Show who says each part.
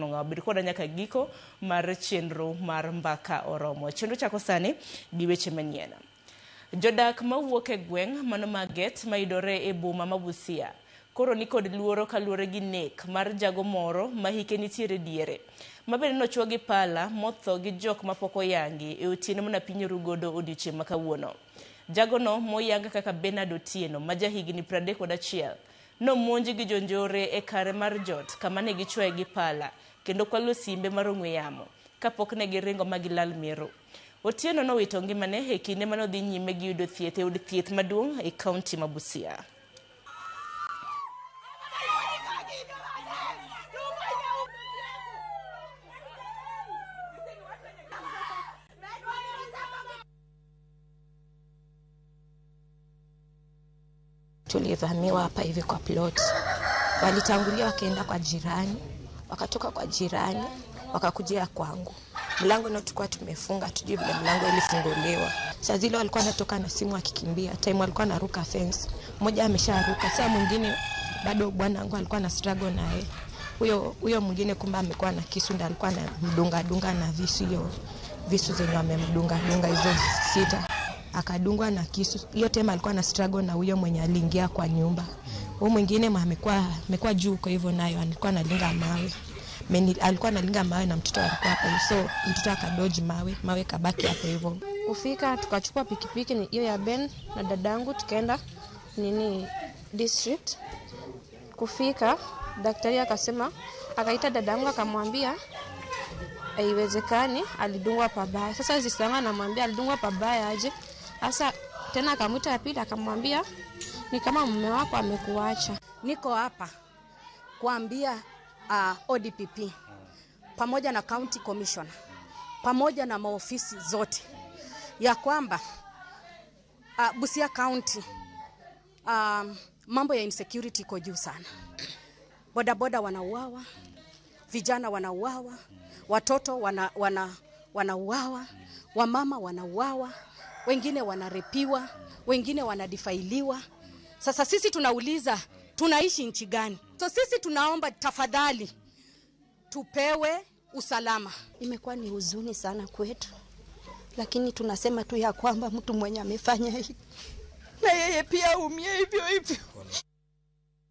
Speaker 1: Konong'awo. Bed koda nyaka giko mar chenro mar Mbaka Oromo. Chenro chako sani gi weche manyien. Jodak mawuok e gweng' mano Marget mayudore e boma ma Busia koro nikod luoro kaluwore gi nek mar jago moro ma hike nitiere diere mabende nochuo gi pala motho gi jok mapok oyangi e otieno mana piny orugodo odiochieng' ma kawuono. Jagono moyang kaka Bernard Otieno ma jahigni 31 nomonj gi jonjore e kare mar jot kama ne gichwoye gi pala kendo kwalo simbe mar ong'we yamo kapok ne giringo ma gilal miero. Otieno nowito ngimane e kinde mane odhi nyime gi yudo thieth e od thieth maduong' e kaunti ma Busia.
Speaker 2: Tulivamiwa hapa hivi kwa plot. Walitangulia wakaenda kwa jirani, wakatoka kwa jirani, wakakujia kwangu. Mlango ndio tulikuwa tumefunga, tujui vile mlango ilifunguliwa. Saa zile walikuwa wanatoka na simu akikimbia, time walikuwa wanaruka fence. Mmoja amesharuka, saa mwingine bado bwanangu alikuwa na struggle naye. Huyo mwingine kumbe amekuwa na kisu ndio alikuwa anamdunga dunga na visu, hiyo visu zenye amemdunga dunga hizo 6. Akadungwa na kisu. Hiyo time alikuwa na struggle na huyo mwenye aliingia kwa nyumba. Huyo mwingine amekuwa juu, kwa hivyo nayo alikuwa analinga mawe. Alikuwa analinga mawe na mtoto alikuwa hapo. So mtoto akadoji mawe, mawe kabaki hapo hivyo.
Speaker 3: Kufika tukachukua pikipiki ni hiyo ya Ben na dadangu tukaenda nini district. Kufika daktari akasema, akaita dadangu akamwambia haiwezekani, alidungwa pabaya. Sasa sister yangu anamwambia alidungwa pabaya aje? Sasa tena akamwita ya pili akamwambia ni kama mume wako amekuacha.
Speaker 4: Niko hapa kuambia ODPP pamoja na County Commissioner pamoja na maofisi zote ya kwamba Busia County mambo ya insecurity iko juu sana. Bodaboda wanauawa, vijana wanauawa, watoto wanauawa, wamama wanauawa, wengine wanarepiwa, wengine wanadifailiwa. Sasa sisi tunauliza tunaishi nchi gani? So sisi tunaomba tafadhali tupewe usalama.
Speaker 5: Imekuwa ni huzuni sana kwetu, lakini tunasema tu ya kwamba mtu mwenye amefanya hii na yeye pia aumie hivyo hivyo.